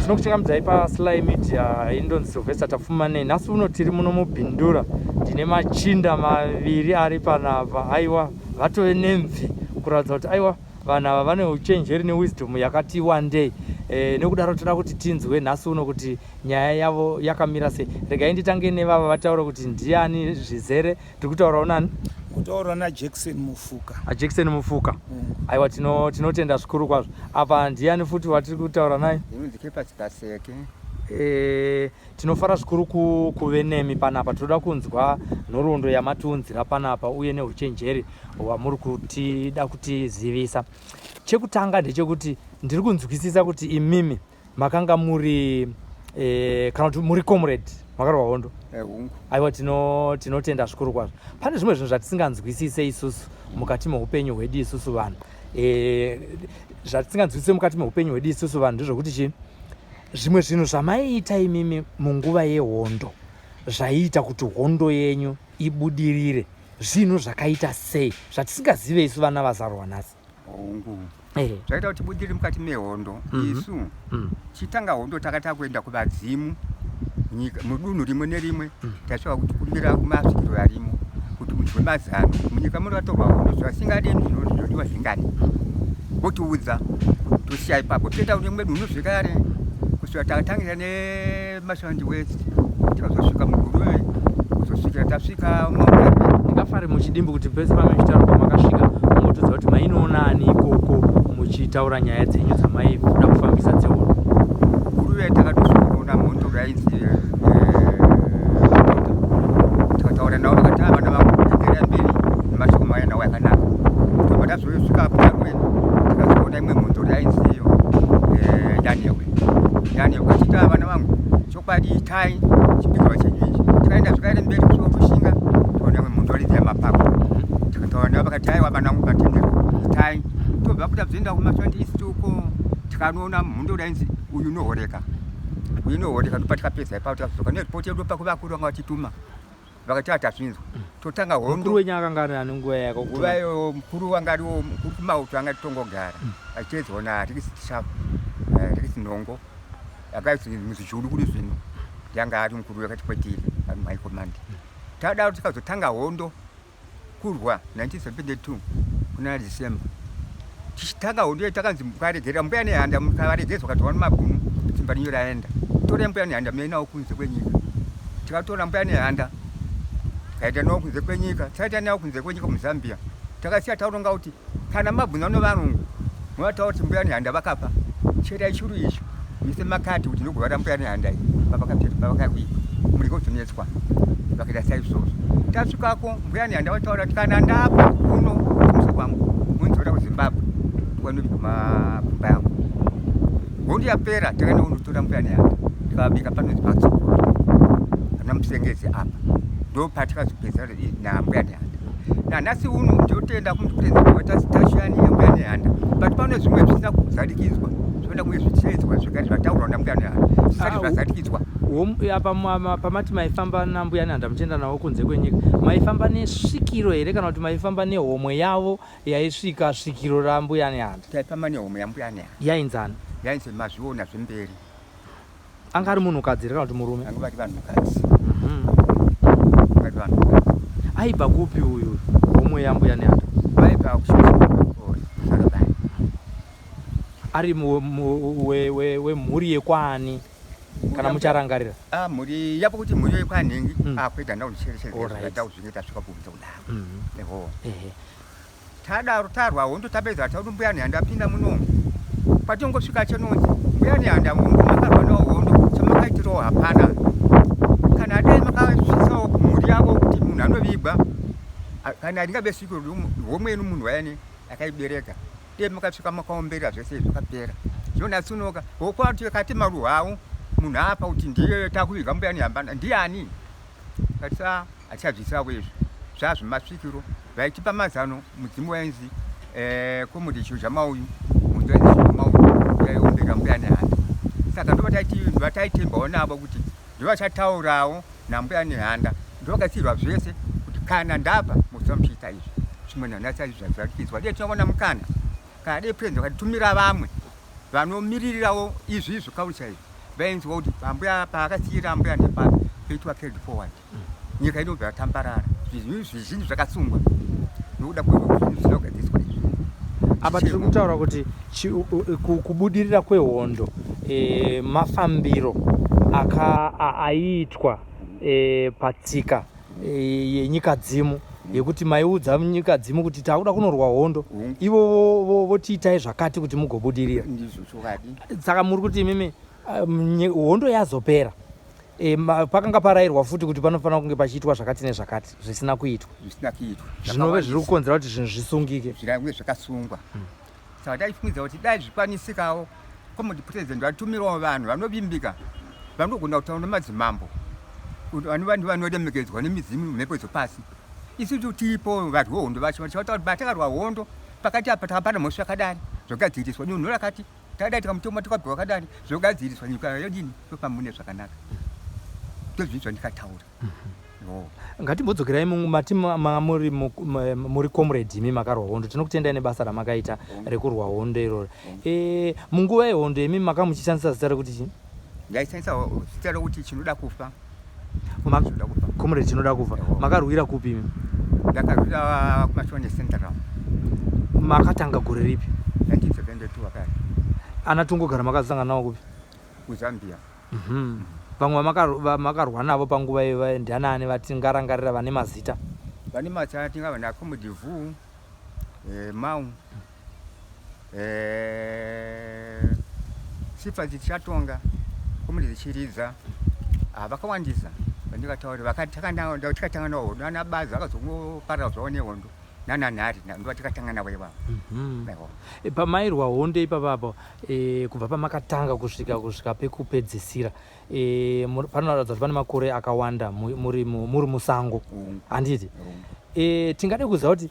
Tinokuchingamidzai paSly Media, indonzi Sylvester Tapfumanei. Nhasi uno tiri muno muBindura, ndine machinda maviri ari panapa. Aiwa, vatove nemvi kuratidza kuti aiwa vanhu ava vane uchenjeri newisdom yakati wandei. E, nekudaro toda kuti tinzwe nhasi uno kuti nyaya yavo yakamira sei. Regai nditange nevava vataura kuti ndiani zvizere. Tiri kutaurawo nani? Kutaura naJackson Mufuka. AJackson Mufuka. Aiwa tino tinotenda zvikuru kwazvo. Apa ndiani futi watiri kutaura naye? Inonzi Kefas Kaseke. E, tinofara zvikuru ku, kuve nemi panapa. Tinoda kunzwa nhoroondo yamatiunzira panapa uye neuchenjeri hwamuri kutida kutizivisa. Chekutanga ndechekuti ndiri kunzwisisa kuti imimi makanga muri eh, kana kuti muri comrade makarwa hondo eh, aiwa tinotenda zvikuru kwazvo pane zvimwe zvinhu zvatisinganzwisise isusu mukati meupenyu hwedu isusu vanhu eh, zvatisinganzwisise mukati meupenyu hwedu isusu vanhu ndezvekuti chii zvimwe zvinhu zvamaiita imimi munguva yehondo zvaiita kuti hondo yenyu ibudirire zvinhu zvakaita sei zvatisingazive isu vana vazarwa nhasi Hongu. Eh. Zvaita kuti tibudirire mukati mehondo mm -hmm. isu mm. chitanga hondo takatanga kuenda kuvadzimu nyika mudunhu rimwe nerimwe mm. tasvika kuti kumbira kumasvikiro arimo kuti mudyiwe mazano munyika muno vatorwa hondo zvasingadi zvinodiwa zvingani votiudza tosiya ipapo toenda kune rimwe dunhu zvekare kusvika tatangira Mashonaland West tikazosvika muGuruve kuzosvikira tasvika Mount Ndingafare muchidimbu kuti pese pamaichitaura pamakasvika mungotodza kuti mainoona ani ikoko muchitaura nyaya dzenyu dzamaida kufambisa dzehondo. Guruve takatosvika kuona mhondoro yainzi eh, tikataura navo vakati ah, vana vangu enderai mberi nemashoko mauya nawo yakanaka tobva tazosvika kudarweni tikazoona imwe mhondoro yainzi iyo eh, Daniel Daniel kachita vana vangu chokwadi itai chipikirwa chenyu ichi tikaenda zvikaenda mberi kusvika kushinga tikaona imwe mhundu varidzi yamapako tikataura navo vakati aiwa vana vangu vatenderwa itai tobva kuda kuzoenda kumaswandi east uko tikanoona mhundu dainzi uyu unohoreka uyu unohoreka ndopa tikapedza ipapo tikazodzoka neripoti yedu pakuvakuru vanga vachituma vakati atazvinzwa totanga hondo mukuru wenyu akanga ari ani nguva yako nguva iyo mukuru wanga ariwo mukuru kumauto anga tongogara mm. achiteedzwa narikisi tishapu eh, rikisi nhongo akaisi muzvijuru kuri zvino yanga ari mukuru yakati kwetiri ari muhigh command mm. tadaro tikazotanga hondo kurwa 1972 kuna December tichitanga hondo yedu takanzi mukaregerera mbuya nehanda mukavaregedzwa katorwa nemabhunu simba renyu raenda torai mbuya nehanda muenawo kunze kwenyika tikatora mbuya nehanda tikaenda nawo kunze kwenyika tikaita nawo kunze kwenyika muzambia takasiya taronga kuti Kana mabvunzwa nevarungu munotaura kuti mbuya nehanda vakafa, cherai churu icho muise makati kuti ndokuvara mbuya nehanda iyi pavakaviga murege kuzonetswa. Vakaita saizvozvo. Tasvikako mbuya nehanda vataura kuti kana ndapa kuno kumusha kwangu munzora kuZimbabwe kwanoviga mapfumba yangu. Hondo yapera takaenda kunotora mbuya nehanda tikavabika panonzi patsokoro pana Musengezi apa ndopatikazopedzera nambuya nehanda. Nanhasi uno ndinotenda kumupresident yambuya nehanda but pane zvimwe zvisina kuzarikidzwa zvinoda kunge zvichiedzwa zvekare zvataurwa nambuya nehanda zvisati ah, zvazarikidzwa. Apa pamati maifamba nambuya nehanda muchienda navo kunze kwenyika maifamba nesvikiro here kana kuti maifamba nehomwe yavo yaisvika svikiro rambuya nehanda? Taifamba nehomwe yambuya nehanda. Yainzani? Yainzi mazviona zvemberi. Anga ari munhukadzi here kana kuti murume? Anga vari vanhukadzi. Mhm. Vari vanhukadzi. Aibva kupi uyu homwe yambuya nehanda? Vaibva kuSharabani. Ari wemhuri yekwaani kana mucharangarira? Ah, mhuri yapo kuti mhuri yekwanhingi mm. ah, kwete handina kucherechedza ndakuzvinge tasvika kubvunza kudaro. Mm. Eho. Ehe. Tadaro tarwa hondo tapedza tauri mbuya Nehanda apinda muno. Patongosvika chenonzi mbuya Nehanda hondo makarwa nawo hondo chamakaitirawo hapana. Kana dai makasvitsawo kumhuri yavo kuti munhu anovigwa kana ringabe sviko homwe yenu munhu wayani akaibereka dai makasvika makaomberera zvese zvakapera. Zvino nhasi unoka hokwati kati maruwa awo munhu apa kuti ndiye takuviga mbuya Nehanda ndiani? Katisa hatichazvizivawo izvi zvazvemasvikiro vaitipa mazano mudzimu wainzi eh, komudi chizha mauyu mudzimu wainzi chizha mauyu yaiombeka mbuya nehanda saka ndovataaitembawo navo kuti ndovachataurawo nambuya nehanda ndovakasiirwa zvese kuti kana ndabva muziva muchiita izvi zvimwe nanhasi azvi zvazvarikidzwa dee tinoona mukana kana dee president vakatumira vamwe vanomiririrawo izvi izvi kauri chaizvo. Vainzwa kuti pambuya paakasiira ambuya ndepapi poitwa carried forward. Nyika inobva yatambarara. Zvinhu zvizhinji zvakasungwa nokuda kwezvinhu zvisina kugadziriswa izvi. Apa tiri kutaura kuti kubudirira kwehondo e, mafambiro aiitwa e, patsika e, yenyikadzimu yekuti maiudza nyikadzimu kuti takuda kunorwa hondo ivo votiitai zvakati kuti mugobudirira. Saka muri kuti imimi hondo yazopera e, pakanga parairwa futi kuti panofanira kunge pachiitwa zvakati nezvakati zvisina kuitwa zvisina kuitwa zvinove zviri kukonzera kuti zvinhu zvisungike zvirange zvakasungwa hmm. Saka taifungidza kuti dai zvikwanisikawo comrade president vatumirawo vanhu vanovimbika vanogona kutaura nemadzimambo vanhu vanoremekedzwa nemidzimu mhepo dzopasi isusu tipo varwi vehondo vacho vachitaura kuti batakarwa hondo pakati apa takapana mhosva yakadari zvogadziriswa dunhu rakati takadai tikamutoma tikabva wakadari zvogadziriswa nyika yodini tofamba zvakanaka ndozvinhu zvandikataura mhm. Ngatimbodzokerai mati muri muri comrade imi makarwa hondo tinokutendai nebasa ramakaita rekurwa hondo iroro e, munguva yehondo imi maka muchishandisa zita rekuti chii ndaishandisa zita rekuti chinoda kufa comrade chinoda kufa makarwira kupi imi ndakarwira kumashone central makatanga gore ripi 1972 wakati ana tongogara makasangana nawo kupi kuzambia mhm. Vamwe vamakarwa navo panguva iyo ndianaani vatingarangarira vane mazita? Vane mazita tingava naComrade Vu, eh, Mau, eh, Sifa Dzichatonga, Comrade Chiridza, ah, vakawandisa vandingataura tikatanga navo hondo nana Bazi vakazongoparara zvavo nehondo nana Nhari ndovatikatanga navo ivavo. Mm -hmm. Pamairwa hondo ipapapo e, kubva pamakatanga kusvika kusvika pekupedzisira e, panoratidza kuti pane makore akawanda muri, muri musango mm. handiti mm. E, tingade kuziva kuti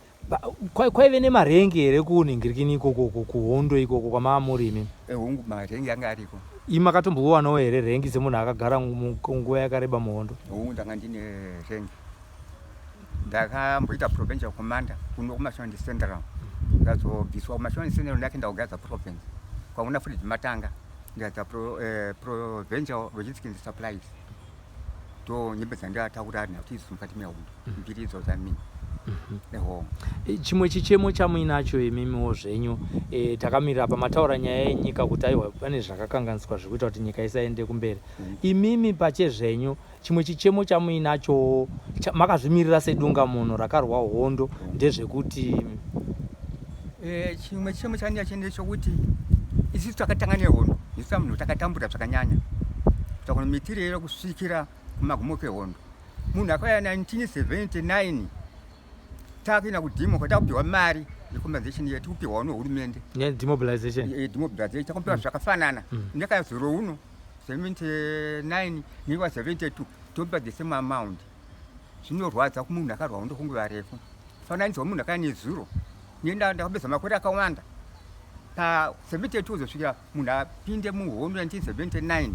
kwaive nemarengi here kunhingirikini ikoko kuhondo ikoko kwamaa muri imi hongu marengi anga ariko imi makatombowanawo here rengi semunhu akagara nguva yakareba muhondo hongu ndanga ndine rengi Ndakamboita provincial commander kuno kuMashonaland Central. Ndazobviswa kuMashonaland Central ndakaenda kuGaza province kwauna Fred Matanga ndikaita pro, eh, provincial logistics and supplies ndo nyembe dzandakataura nakuti idzo mukati mehondo mbiri idzo dzamini eho E, chimwe chichemo chamuinacho imimiwo zvenyu e, takamirira pamataura nyaya yenyika kuti aiwa pane zvakakanganiswa zviri kuita kuti nyika isaende kumberi imimi pachezvenyu Chimwe chichemo chamuinachowo makazvimirira sedungamunhu rakarwa hondo ndezvekuti eh, chimwe chichemo chandinacho ndechekuti isusu takatanga nehondo isu munhu takatambura zvakanyanya takona mitiriro kusvikira kumagumo kwehondo munhu akauya 1979 takuenda kudhimo kwatakupiwa mari yecompensation yetu kupiwawo nehurumende demobilization eh, demobilization takupiwa mm. zvakafanana mm. ndakazoro uno 79 newa 72 topa the same amount zvinorwadza kumunhu akarwa hondo kunguva refu fananidzwa munhu akaya nezuro nenda ndakapedza makore akawanda pa 72 kuzosvikira munhu apinde muhondo 1979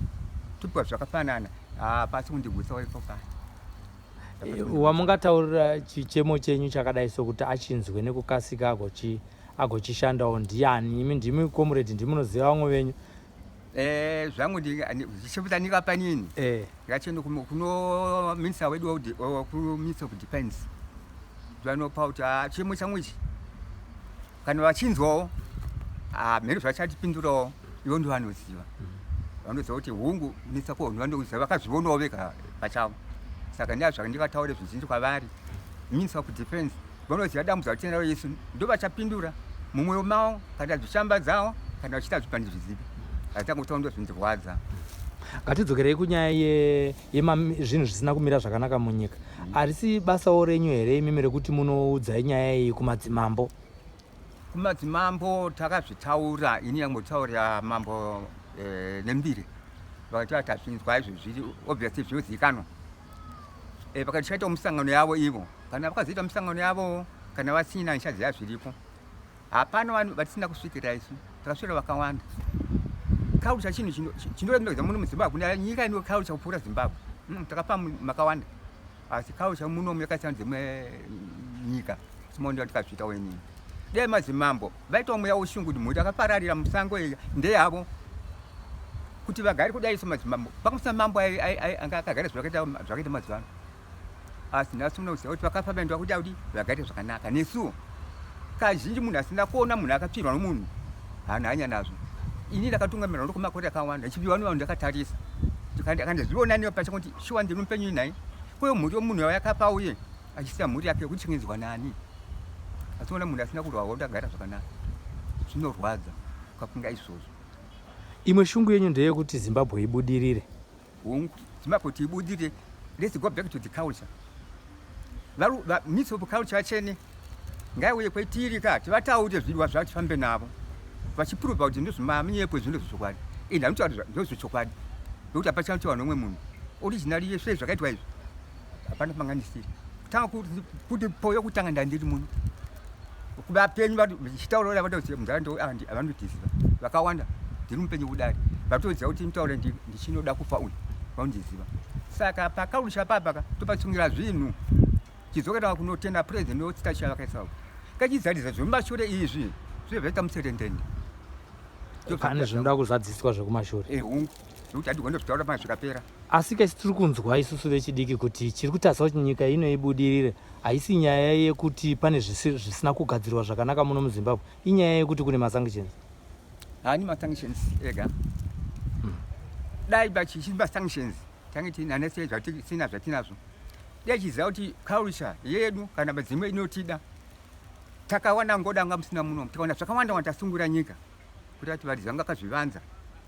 topiwa zvakafanana ah, pasi kundigutsa waipopa eh, wamungataurira chichemo chenyu chakadai sokuti achinzwe nekukasika agochishandawo ndiani imi ndimi comrade ndimunoziva vamwe venyu Eh, zvangu zvichibuda ndingapanini eh. ndikachienda kuno minister wedu kuminister of defense vanopa kuti ah, chimo changu ichi kana vachinzwawo ah, mheno zvachatipindurawo ivo ndo vanoziva mm. vanoziva kuti hungu minister ko vanoziva vakazvionawo vega pachavo saka ndazvandikataure zvizhinji kwavari minister of defense Vanoziva dambudziko ratinaro isu ndovachapindura mumwoyo mavo kana zvishambadzawo kana vachiita zvipandi zvizivi hatangotaura ndozvindirwadza. Ngatidzokerei kunyaya yezvinhu zvisina kumira zvakanaka munyika. Harisi basawo renyu here imimi rekuti munoudza nyaya iyi kumadzimambo? Kumadzimambo takazvitaura, ini yangotaurira mambo eh, Nembire vakati vatazvinzwa izvo zviri obviously zvinozivikanwa eh, vakati tichaita musangano yavo ivo kana vakazoita musangano yavo kana vasina ndichaziva zviripo hapana vanhu vatisina kusvikira isu takasvikira vakawanda culture chinhu chinoremekedza muno muzimbabwe kuna nyika ino culture kupfuura zimbabwe mm, takapa makawanda asi culture muno yakasiyana dzimwe nyika simonda tikazviita wenini dai madzimambo vaitawo mweya weshungu kuti mhuri yakapararira musango iyi ndeyavo Kuti vagare kudai semadzimambo, pakusina mambo anga akagara zvakaita mazuva ano. Asi nhasi unoziva kuti vakafa vaenda kuti audi vagare zvakanaka nesuwo. Kazhinji munhu asina kuona munhu akatsvirwa nomunhu haana hanya nazvo. Ini ndakatungamirwa ndokumakore akawanda ndichipiwa nevanhu ndakatarisa. Ndikandizviona newe pacha kuti shuwa ndiri mupenyu nhai. Ko mhuri yomunhu yakafa uye achisiya mhuri yake yekuchengetedzwa nani? Asi ona munhu asina kurwa hondo agara zvakanaka. Zvinorwadza ukafunga izvozvo. Imwe shungu yenyu ndeyekuti Zimbabwe ibudirire. Hongu, Zimbabwe kuti ibudirire, let's go back to the culture. Varu, va, minister of culture achene ngaiuye kwetiri ka tivataure zvidiwa zvavo tifambe navo vachiprova kuti ndozvimanyepo izvi ndozvechokwadi ende anotaura ndozvechokwadi nokuti hapachina kutaura nomwe munhu original yesve zvakaitwa izvi hapana panganisiri kutanga kuti po yokutanga ndandiri muno kuvapenyu vachitaura vatoziva munharaunda avanotiziva vakawanda ndiri mupenyu kudari vatoziva kuti nditaure ndichinoda kufa uyu vanondiziva saka pakaurusha papaka topatsungira zvinhu chizoketa kunotenda president notsika chavakaisa kachizarisa zvemumashure izvi zvive zvaita muserendende pane zvinoda kuzadziswa zvekumashure eh, hongu nekuti hatigone kuzvitaura pana zvikapera Asi ka tiri kunzwa isusu vechidiki kuti chiri kutarisa kuti nyika ino ibudirire haisi nyaya yekuti pane zvisina kugadzirwa zvakanaka muno muZimbabwe, inyaya yekuti kune masanctions. Haani masanctions ega. Dai bachichi masanctions tange tinane sei zvatisina zvatinazvo. Dai chiziva kuti culture yedu kana madzimwe inotida. Takawana ngoda anga musina muno, tikawana zvakawanda wanda tasungura nyika. Kuti ati varidzi vanga vakazvivanza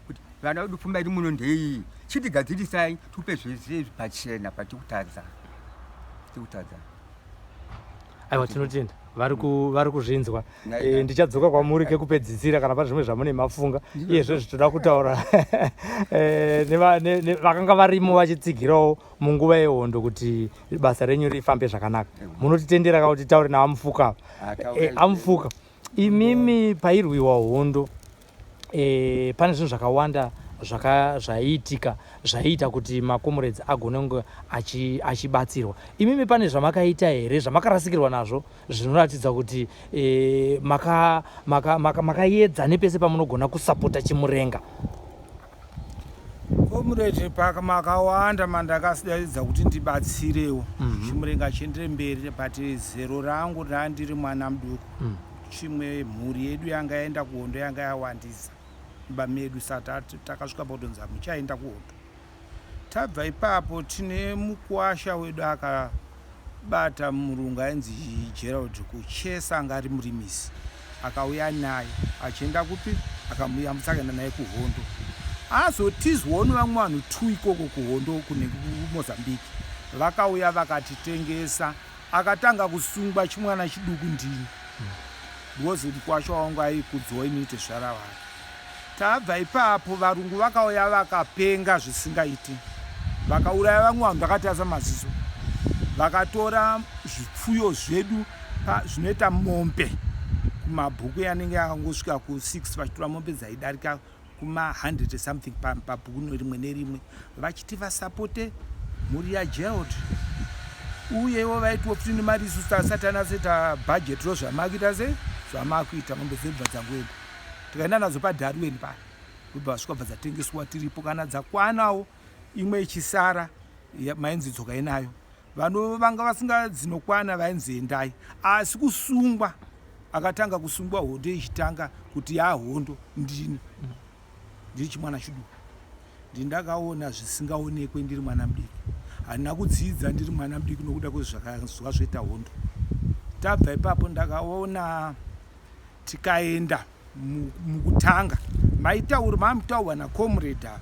kuti vana vedu pfuma iri muno ndeiyi chitigadzirisai tiupe zvese izvi pachena patikutadza tikutadza. Aiwa, tinotenda vari kuzvinzwa. Ndichadzoka kwamuri kekupedzisira kana pane zvimwe zvamune mafunga. Iyezvo zvitoda kutaura vakanga varimo vachitsigirawo munguva yehondo kuti basa renyu rifambe zvakanaka. Munotitendera ka kuti taure naVaMufuka? AMufuka, imimi pairwiwa hondo pane zvinhu zvakawanda zvaiitika zvaiita kuti makomureds agone kunge achibatsirwa. Imimi pane zvamakaita here zvamakarasikirwa nazvo zvinoratidza kuti makaedza nepese pamunogona kusapota Chimurenga? Comrade, makawanda mandakasidaidza kuti ndibatsirewo Chimurenga chiendere mberi, but zero rangu randiri mwana muduku. Chimwe mhuri yedu yanga yaenda kuhondo yanga yawandisa mumba medu, saka takasvika pakutonzi hamuchaenda kuhondo. Tabva ipapo tine mukuwasha wedu akabata murungu ainzi Gerald Kuchesa, anga ari murimisi, akauya naye achienda kupi, akamuyambutsa akaenda naye kuhondo. Azotizwawo nevamwe vanhu 2 ikoko kuhondo kune kuMozambique, vakauya vakatitengesa. Akatanga kusungwa chimwana chiduku ndini, because mukwasha wangu aikudzwa ini tezvara wake. Tabva ipapo varungu vakauya vakapenga zvisingaiti, vakauraya vamwe vanhu ndakatarisa maziso, vakatora zvipfuyo zvedu zvinoita mombe kumabhuku yanenge yakangosvika ku6, vachitora mombe dzaidarika kuma 100 something pabhuku rimwe nerimwe, vachiti vasapote mhuri yaGerald. Uyewo vaitiwo futi nemari isu tasati tanaseta bhajeti ro zvamakuita sei zvamakuita mombe dzedu bva dzangoenda tikaenda nadzo paDarwen paya, ndobva vasvika bva dzatengeswa tiripo. Kana dzakwanawo imwe ichisara mainzi dzokai nayo, vano vanga vasinga dzinokwana vainzi endai. Asi kusungwa akatanga kusungwa hondo ichitanga kuti yahondo ndini ndiri chimwana chiduku, ndindakaona zvisingaonekwe ndiri mwana mudiki. Handina kudzidza ndiri mwana mudiki nokuda kwezvakazwa zvoita hondo. Tabva ipapo ndakaona tikaenda mukutanga maitaura mamutaurwa nacomrade ava,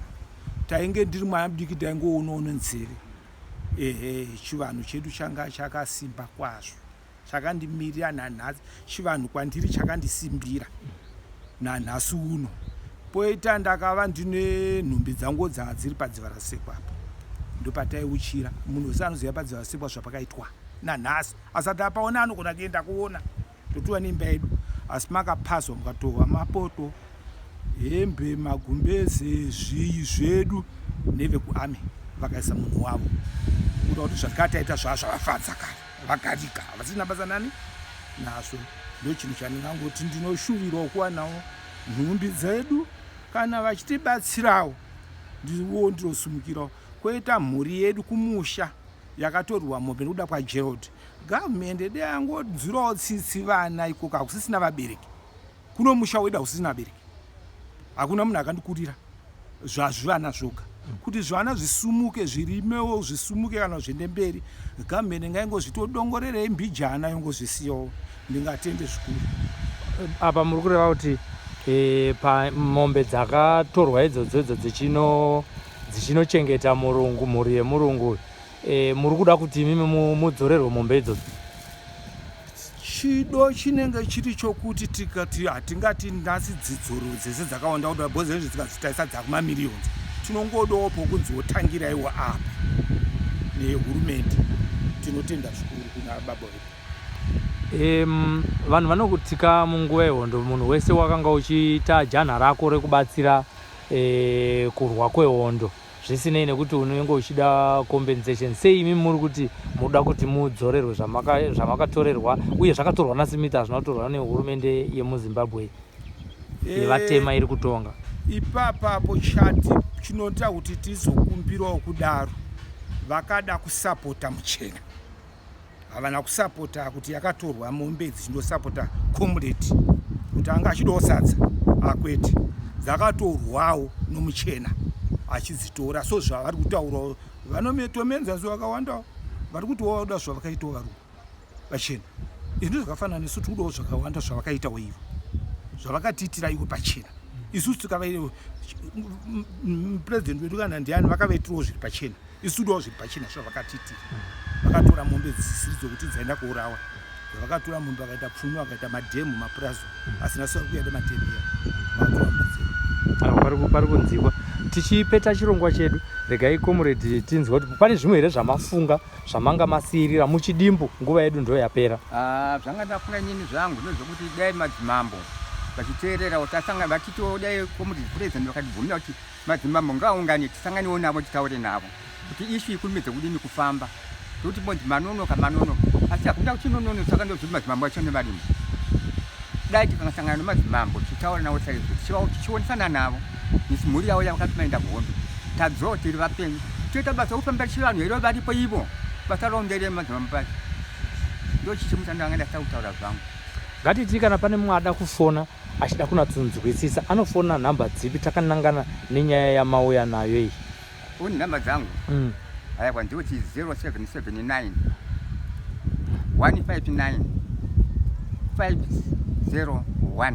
tainge ndiri mwana mudiki, ndaingoonawo nenzeve. Ehe, chivanhu chedu changa chakasimba kwazvo, chakandimirira nanhasi. Chivanhu kwandiri chakandisimbira nanhasi uno. Poita ndakava ndine nhumbi dzangu dzanga dziri padziva rasekwa apo, ndopataiuchira. Munhu wese anoziva padziva rasekwa zvapakaitwa nanhasi, asati apaona anogona kuenda kuona. Totiwa neimba yedu, asi makapazwa mukatorwa mapoto, hembe, magumbeze, zviyi zvedu nevekuarmy vakaisa munhu wavo, kuda kuti zvakataita zvaa zvavafadza kare, vagarika havasina basa nani nazvo. Ndo chinhu chandingangoti ndinoshuvirawo kuwanawo nhumbi dzedu kana vachitibatsirawo. Ndiwo ndinosimukirewo. Koita mhuri yedu kumusha yakatorwa mombe nekuda kwaGerald. Government dai yangonzwirawo tsitsi vana ikoko hakusisina vabereki. Kuno musha wedu hausisina vabereki. Hakuna munhu akandikurira zvazvivana zvoga. Kuti zvana zvisumuke zvirimewo zvisumuke kana zviende mberi government ngaingozvitodongorerei mbijana yongozvisiyawo. Ndingatende zvikuru. Apa muri kureva kuti e, pa mombe dzakatorwa idzodzo idzo dzichino dzichinochengeta murungu mhuri yemurungu e, muri kuda kuti imimi mudzorerwe mombe idzodzo? Chido chinenge chiri chokuti tikati hatingati nhasi dzidzoro dzese dzakawanda kuda because ezvi tikadzitarisa dzakumamillions tinongodawo pokunzi wotangiraiwo apa nehurumende. Tinotenda zvikuru kuna baba vedu. Vanhu vanokutika munguva yehondo munhu wese wakanga uchiita janha rako rekubatsira e, kurwa kwehondo zvisinei nekuti unenge uchida compensation sei imi muri kuti muda kuti mudzorerwe zvamakatorerwa uye zvakatorwa naSmith hazvina kutorwa nehurumende yemuZimbabwe yevatema iri kutonga. Ipapapo chati chinoita kuti tizokumbirawo kudaro vakada kusapota muchena havana kusapota kuti yakatorwa mombe dzichindosapota comrade kuti anga achidawo sadza akwete dzakatorwawo nomuchena achidzitora so zvavari kutaurawo vanotomenzaso vakawandawo vari kuti wauda zvavakaitawo varungu vachena izvi ndozvakafanana nesu tikudawo zvakawanda zvavakaitawo ivo zvavakatiitira ivo pachena isusu tikava president wedu kana ndiani vakavaitirawo zviri pachena Isu ndo zviri pachena zvavakatiitira. Vakatora mombe dzisiri dzokuti dzaenda kuurawa. Vakatora mombe vakaita pfumi vakaita madhemu mapurazi asina sure kuenda madhemu iya. Vakatora mombe dzedu. Pari kunzikwa. Tichipeta chirongwa chedu, regai comrade tinzwe kuti pane zvimwe here zvamafunga zvamanga masiirira muchidimbu nguva yedu ndo yapera. Ah, zvanga ndafunga inini zvangu ndezvekuti dai madzimambo vachiteererawo tasangana vachitiwo dai comrade president vakatibvumira kuti Madzimambo ngaaungane tisanganewo navo titaure navo kuti issue ikurumidze kudini kufamba tokuti bonzi manonoka manonoka asi hakuna chinonono saka ndozviti madzimambo acho nevarimo dai tikasangana nemadzimambo tichitaura navo saizvo tichionesana navo nisi mhuri yavo yavakati maenda kuhondo tadzoo tiri vapenyu toita basa kufamba chivanhu here varipo ivo basa ravo nderei madzimambo pacho ndochichimusa ndanga ndasita kutaura zvangu Ngatitii kana pane mumwe ada kufona achida kunatsonzwisisa anofona nhamba dzipi takanangana nenyaya yamauya nayo iyi? Une nhamba dzangu? Mm. Aiwa ndoti 0779 159 501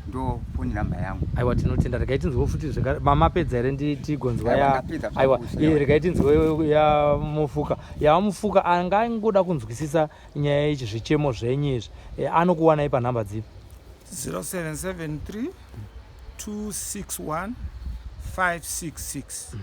ndo phone number yangu. Aiwa tinotenda regai tinzwe futi zvekare mamapedza here tigonzwa ya aiwa regai tinzwe ya mufuka yamufuka angangoda kunzwisisa nyaya ichi zvichemo zvenyu izvi e, anokuwanai panhamba dzipi? 0773 261 566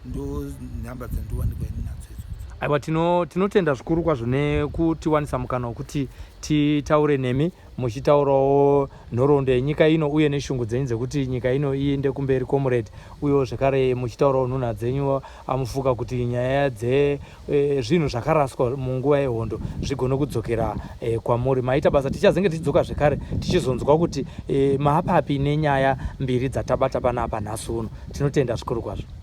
ndo nhamba dzandiwanikwa ini nadzo idzodzo. Aiwa tinotenda zvikuru kwazvo nekutiwanisa mukana wekuti titaure nemi muchitaurawo nhoroondo yenyika ino uye neshungu dzenyu dzekuti nyika ino iende kumberi comrade uyewo zvekare muchitaurawo nhunha dzenyu amufuka kuti nyaya dzezvinhu eh, zvakaraswa munguva yehondo zvigone kudzokera eh, kwamuri maita basa tichazenge tichidzoka zvekare tichizonzwa kuti eh, maapapi nenyaya mbiri dzatabata panapa nhasi uno tinotenda zvikuru kwazvo.